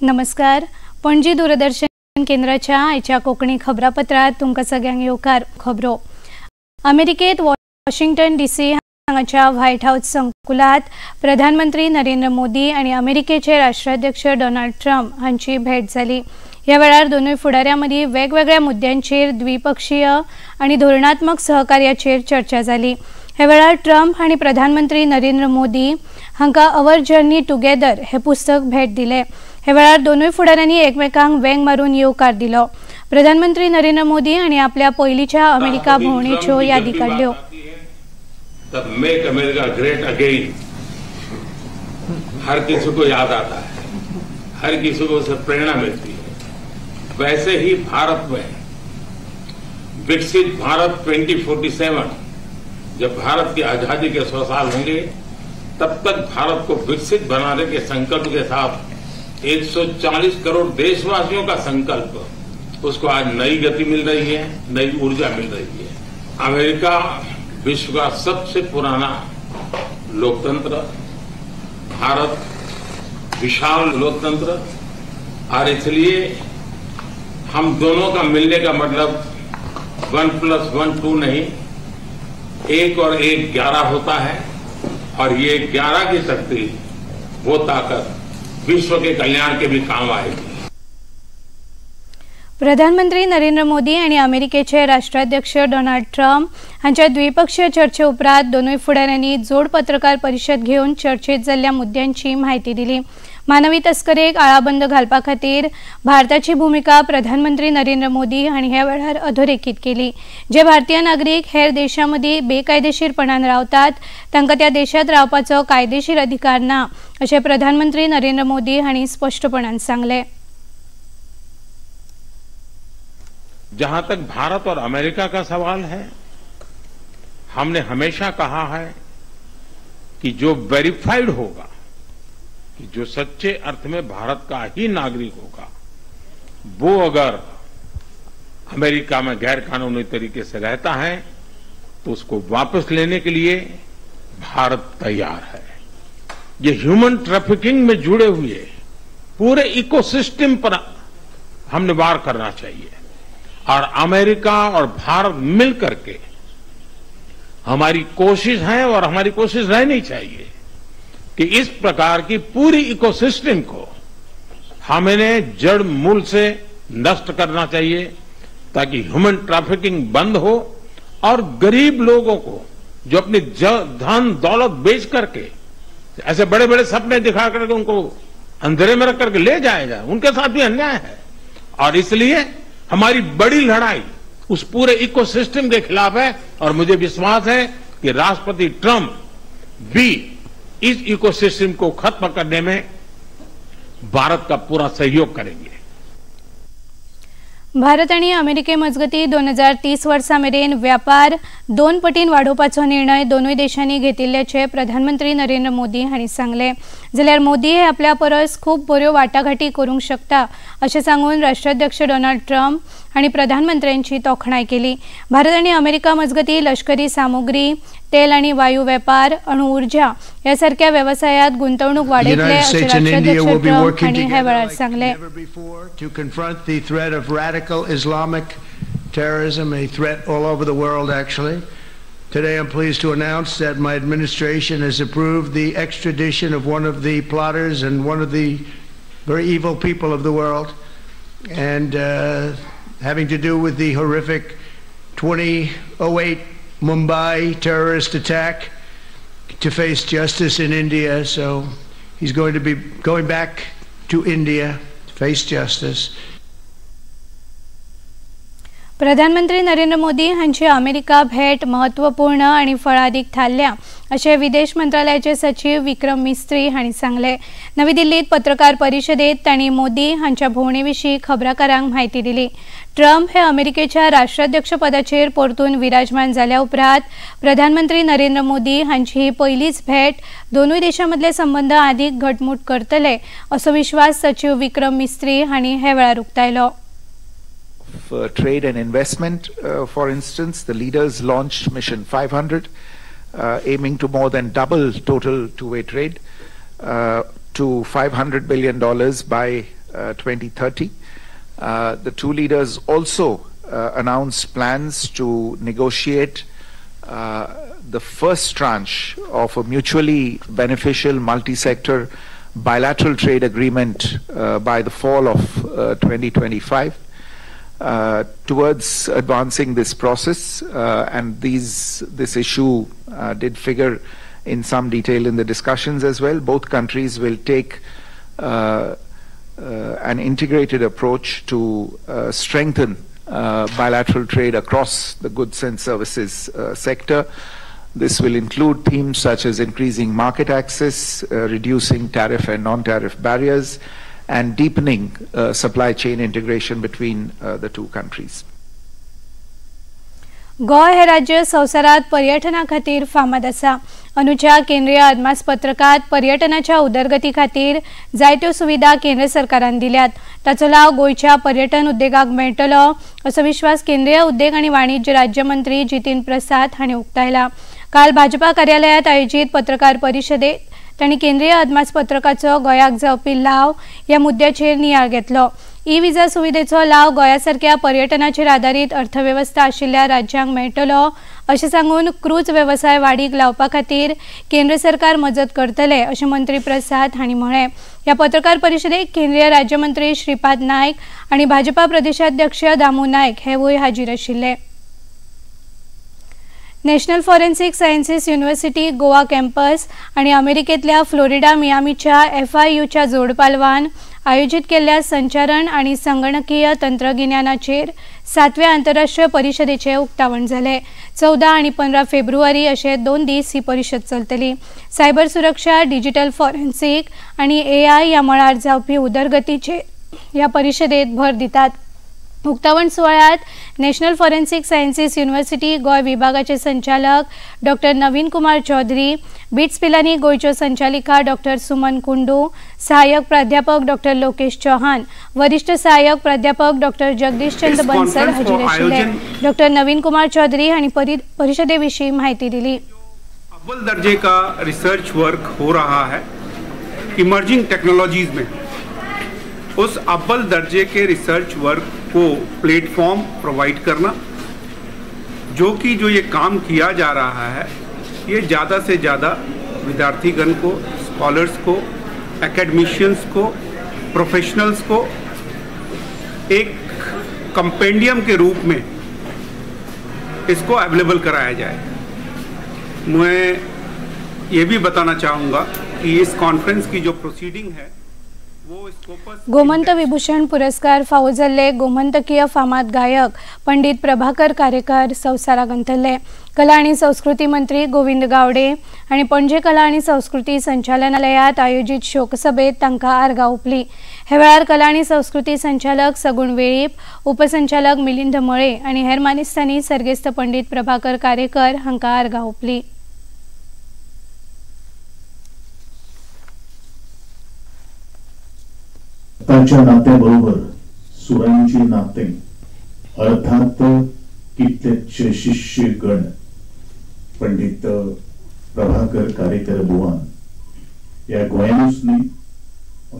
नमस्कार, पणजी दूरदर्शन केंद्राच्या आयच्या कोंकणी खबरापत्रात तुमकां सगळ्यांक येवकार. खबरो अमेरिकेत वॉशिंग्टन डीसी हांगाच्या व्हायट हाऊस संकुलात प्रधानमंत्री नरेंद्र मोदी आनी अमेरिकेचे राष्ट्राध्यक्ष डोनाल्ड ट्रम्प हांची भेट जाली. ह्या वेळार दोनूय फुडाऱ्यां मदीं वेगवेगळ्या मुद्द्यांचेर द्विपक्षीय आनी धोरणात्मक सहकार्याचेर चर्चा जाली. ह्या वेळार ट्रम्प हांणी प्रधानमंत्री नरेंद्र मोदी हांकां our journey together हे पुस्तक भेट दिले. ह्या वेळार दोनूय फुडाऱ्यांनी एकमेकांक वेंग मारून येवकार दिलो. प्रधानमंत्री नरेंद्र मोदी हांणी आपल्या पयलींच्या अमेरिका भोंवडेच्यो यादी काडल्यो. तब मेक अमेरिका ग्रेट अगेन हर किसी को याद आता है, हर किसी को उससे प्रेरणा मिलती है. वैसे ही भारत में विकसित भारत 2047, जब भारत की आजादी के 100 साल होंगे, तब तक भारत को विकसित बनाने के संकल्प के साथ 140 करोड़ देशवासियों का संकल्प, उसको आज नई गति मिल रही है, नई ऊर्जा मिल रही है. अमेरिका विश्व का सबसे पुराना लोकतंत्र, भारत विशाल लोकतंत्र, और इसलिए हम दोनों का मिलने का मतलब 1 + 1 2 नहीं, 1 और 1 11 होता है. और ये 11 की शक्ति, वो ताकत विश्व के कल्याण के भी काम आएगी. प्रधानमंत्री नरेंद्र मोदी आनी अमेरिकेचे राष्ट्राध्यक्ष डोनाल्ड ट्रम्प हांच्या द्विपक्षीय चर्चे उपरांत दोनूय फुडाऱ्यांनी जोड पत्रकार परिशद घेवन चर्चेत जाल्ल्या मुद्द्यांची म्हायती दिली. मानवी तस्करेक आळाबंद घालपा खातीर भारताची भुमिका प्रधानमंत्री नरेंद्र मोदी हांणी ह्या वेळार अधोरेखीत केली. जे भारतीय नागरीक हेर देशां मदीं बेकायदेशीरपणान रावतात तांकां त्या देशांत रावपाचो कायदेशीर अधिकार ना, अशें प्रधानमंत्री नरेंद्र मोदी हांणी स्पश्टपणान सांगलें. जहां तक भारत और अमेरिका का सवाल है, हमने हमेशा कहा है कि जो वेरीफाइड होगा, कि जो सच्चे अर्थ में भारत का ही नागरिक होगा, वो अगर अमेरिका में गैर कानूनी तरीके से रहता है तो उसको वापस लेने के लिए भारत तैयार है. ये ह्यूमन ट्रैफिकिंग में जुड़े हुए पूरे इकोसिस्टम पर हमने वार करना चाहिए और अमेरिका और भारत मिल करके हमारी कोशिश है और हमारी कोशिश रहनी चाहिए कि इस प्रकार की पूरी इकोसिस्टम को हमें जड़ मूल से नष्ट करना चाहिए, ताकि ह्यूमन ट्रैफिकिंग बंद हो और गरीब लोगों को जो अपनी धन दौलत बेच करके ऐसे बड़े बड़े सपने दिखा करके उनको अंधेरे में रख करके ले जाया जाए, उनके साथ भी अन्याय है. और इसलिए हमारी बड़ी लड़ाई उस पूरे इकोसिस्टम के खिलाफ है और मुझे विश्वास है कि राष्ट्रपति ट्रंप भी इस इकोसिस्टम को खत्म करने में भारत का पूरा सहयोग करेंगे. भारत आनी अमेरिके मजगती 2030 वर्सां मेरेन व्यापार 2 पटीन वाडोवपाचो निर्णय दोनूय देशांनी घेतिल्ल्याचें प्रधानमंत्री नरेंद्र मोदी हांणी सांगलें. जाल्यार मोदी हे आपल्या परस खूब बऱ्यो वाटाघाटी करूंक शकता अशें सांगून राष्ट्राध्यक्ष डोनाल्ड ट्रम्प हांणी प्रधानमंत्र्यांची तोखणाय केली. भारत आनी अमेरिका मजगती लष्करी सामुग्री, तेल आनी वायू वेपार, अणु ऊर्जा ह्या सारक्या वेवसायात गुंतवणूक वाडयतले अशें राष्ट्राध्यक्ष ट्रम्प हांणी ह्या वेळार सांगलें. To confront the threat of radical Islamic terrorism, a threat all over the world actually. Today I'm pleased to announce that my administration has approved the extradition of one of the plotters and one of the very evil people of the world, and having to do with the horrific 2008 Mumbai terrorist attack, to face justice in India. So he's going to be going back to India to face justice. प्रधानमंत्री नरेंद्र मोदी हांची America भेट महत्वपूर्ण आनी फळादीक थारल्या अशें विदेश मंत्रालयाचे सचीव विक्रम मिस्त्री हांणी सांगलें. नवी दिल्लीत पत्रकार परिशदेत तांणी मोदी हांच्या भोंवणे विशीं खबराकारांक म्हायती दिली. ट्रम्प हे अमेरिकेच्या राष्ट्राध्यक्षपदाचेर परतून विराजमान जाल्या उपरांत प्रधानमंत्री नरेंद्र मोदी हांची ही पयलीच भेट दोनूय देशां मदले संबंद आदीक घटमूट करतले असो विश्वास सचीव विक्रम मिस्त्री हांणी हे वेळार उक्तायलो. Trade and investment, for instance, the leaders launched Mission 500, aiming to more than double total two-way trade to $500 billion by 2030. The two leaders also announced plans to negotiate the first tranche of a mutually beneficial multi-sector bilateral trade agreement by the fall of 2025. Towards advancing this process, and this issue did figure in some detail in the discussions as well, both countries will take an integrated approach to strengthen bilateral trade across the goods and services sector. This will include themes such as increasing market access, reducing tariff and non-tariff barriers, and deepening supply chain integration between the two countries. Goa हे राज्य संवसारात पर्यटना खातीर फामाद आसा. अनुच्या केंद्रीय अदमासपत्रकात पर्यटनाच्या उदरगती खातीर जायत्यो सुविधा केंद्र सरकारान दिल्यात. ताचो लाव गोंयच्या पर्यटन उद्देगाक मेळटलो असो विश्वास केंद्रीय उद्देग आनी वाणिज्य राज्यमंत्री जितीन प्रसाद हांणी उक्तायला. काल भाजपा कार्यालयात आयोजीत पत्रकार परिशदेत तांणी केंद्रीय अदमासपत्रकाचो गोंयाक जावपी लाव ह्या मुद्द्याचेर नियाळ घेतलो. ई विजा सुविधेचो लाव गोंया सारक्या पर्यटनाचेर आदारीत अर्थवेवस्था आशिल्ल्या राज्यांक मेळटलो अशें सांगून क्रूज वेवसाय वाडीक लावपा खातीर केंद्र सरकार मजत करतले अशें मंत्री प्रसाद हांणी म्हळें. ह्या पत्रकार परिशदेक केंद्रीय राज्यमंत्री श्रीपाद नायक आनी भाजपा प्रदेशाध्यक्ष दामू नायक हेवूय हाजीर आशिल्ले. National forensic sciences university Goa campus आणि अमेरिकेतल्या फ्लोरिडा मियामीच्या एफआययूच्या जोडपालवान आयोजित केल्ल्या संचारण आणि संगणकीय तंत्रगिन्यानाचेर 7व्या आंतरराष्ट्रीय परिषदेचे उक्तावण जाले. 14 आणि 15 फेब्रुवारी अशे 2 दीस ही परिषद चलतली. सायबर सुरक्षा, डिजिटल फॉरेन्सिक आणि एआय ह्या मळार जावपी उदरगतीचेर ह्या परिषदेत भर दितात. उक्तावण सुवाळ्यात national forensic sciences university Goa विभागाचे संचालक डॉक्टर नवीन कुमार चौधरी, बिट्स पिलानी गोंयच्यो संचालिका डॉक्टर सुमन कुंडू, सहाय्यक प्राध्यापक डॉक्टर लोकेश चौहान, वरिष्ठ सहाय्यक प्राध्यापक डॉक्टर जगदीश चंद्र बन्सल हाजीर आशिल्ले. डॉक्टर नवीन कुमार चौधरी हांणी परिषदे विशीं माहिती दिली. अव्वल दर्जे का रिसर्च वर्क हो रहा है इमर्जिंग टेक्नोलॉजीज में. उस अव्वल दर्जे के रिसर्च वर्क को प्लेटफॉर्म प्रोवाइड करना, जो कि जो ये काम किया जा रहा है ये ज़्यादा से ज़्यादा विद्यार्थीगण को, स्कॉलर्स को, एकेडमिशियंस को, प्रोफेशनल्स को एक कंपेंडियम के रूप में इसको अवेलेबल कराया जाए। मैं ये भी बताना चाहूँगा कि इस कॉन्फ्रेंस की जो प्रोसीडिंग है गोमंत विभूषण पुरस्कार फावो जाल्ले गोमंतकीय फामाद गायक पंडित प्रभाकर कारेकर संवसाराक अंतरले. कला आनी संस्कृती मंत्री गोविंद गावडे आनी पणजे कला आनी संस्कृती संचालनालयात आयोजित शोकसभेत तांकां आर्गां ओंपली. हे वेळार कला आनी संस्कृती संचालक सगुण वेळीप, उपसंचालक मिलिंद मळे आनी हेर मानेस्तांनी सर्गेस्त पंडित प्रभाकर कारेकर हांकां आर्गां ओंपली. ताच्या नात्याबरोबर सुरांचे नाते अर्थात कितलेशे शिष्यगण पंडित प्रभाकर कारेकर बुवान या गोंयानूच न्ही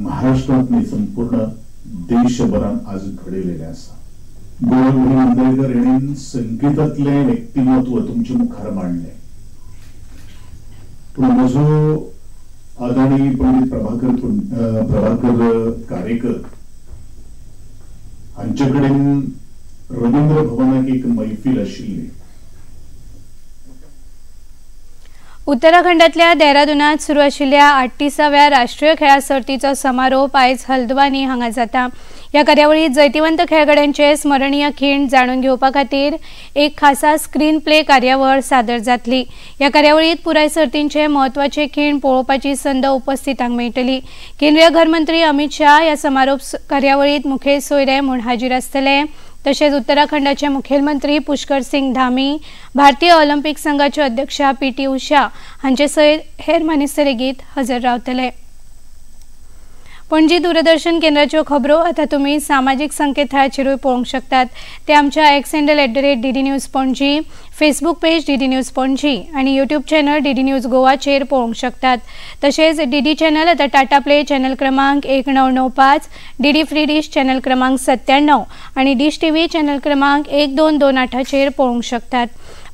महाराष्ट्रांत न्ही संपूर्ण देशभरान आज घडयलेलें आसा. गोविंद मांद्रेकर हेणेन संगीतांतलें व्यक्तिमत्व तुमचे मुखार मांडलें, पूण म्हजो आदरणीय पंडित प्रभाकर कारेकर हांचे कडेन रवींद्र भवनाक एक मैफील आशिल्ली. उत्तराखंडातल्या देहरादूनात सुरू आशिल्ल्या 38व्या राष्ट्रीय खेळां सर्तीचो समारोप आयज हल्द्वानी हांगा जाता. ह्या कार्यावळीत जैतिवंत खेळगड्यांचे स्मरणीय खीण जाणून घेवपा खातीर एक खासा स्क्रीन प्ले कार्यावळ सादर जातली. ह्या कार्यावळीत पुराय सर्तींचे म्हत्वाचे खीण पळोवपाची संद उपस्थितांक मेळटली. केंद्रीय घरमंत्री अमित शाह ह्या समारोप कार्यावळीत मुखेल सोयरे म्हूण हाजीर आसतले. तशेंच उत्तराखंडाचे मुखेलमंत्री पुष्कर सिंग धामी, भारतीय ऑलिम्पिक संघाच्यो अध्यक्षा पी टी उषा हांचे सयत हेर मानेस्त लेगीत हजर रावतले. पणजी दूरदर्शन केंद्राच्यो खबरो आतां तुमी सामाजीक संकेतथळाचेरूय पळोवंक शकतात. ते आमच्या X handle @DD News Panaji, Facebook page DD News Panaji आनी यूट्यूब चॅनल डीडी न्यूज गोवाचेर पळोवंक शकतात. तशेंच डीडी चॅनल आतां टाटा प्ले चॅनल क्रमांक 1995, डीडी फ्री डिश चॅनल क्रमांक 97 आनी डिश टीव्ही चॅनल क्रमांक 1228चेर पळोवंक शकतात.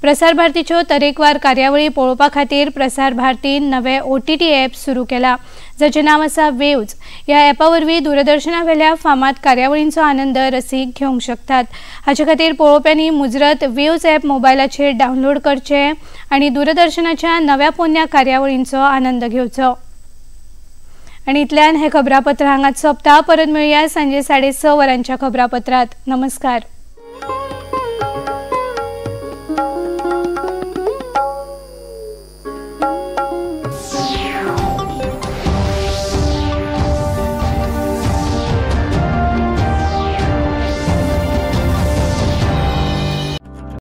प्रसार भारतीच्यो तरेकवार कार्यावळी पळोवपा खातीर प्रसार भारतीन नवे OTT app सुरू केला, जाचें नांव आसा वेव्ज. ह्या ॲपा वरवीं दूरदर्शना वेल्या फामाद कार्यावळींचो आनंद रसीक घेवंक शकतात. हाचे खातीर पळोवप्यांनी मुजरत वेव्ज ॲप मोबायलाचेर डावनलोड करचें आनी दूरदर्शनाच्या नव्या पोन्न्या कार्यावळींचो आनंद घेवचो. आनी इतल्यान हें खबरापत्र हांगाच सोंपता. परत मेळया सांजे 6:30 वरांच्या खबरापत्रांत. नमस्कार.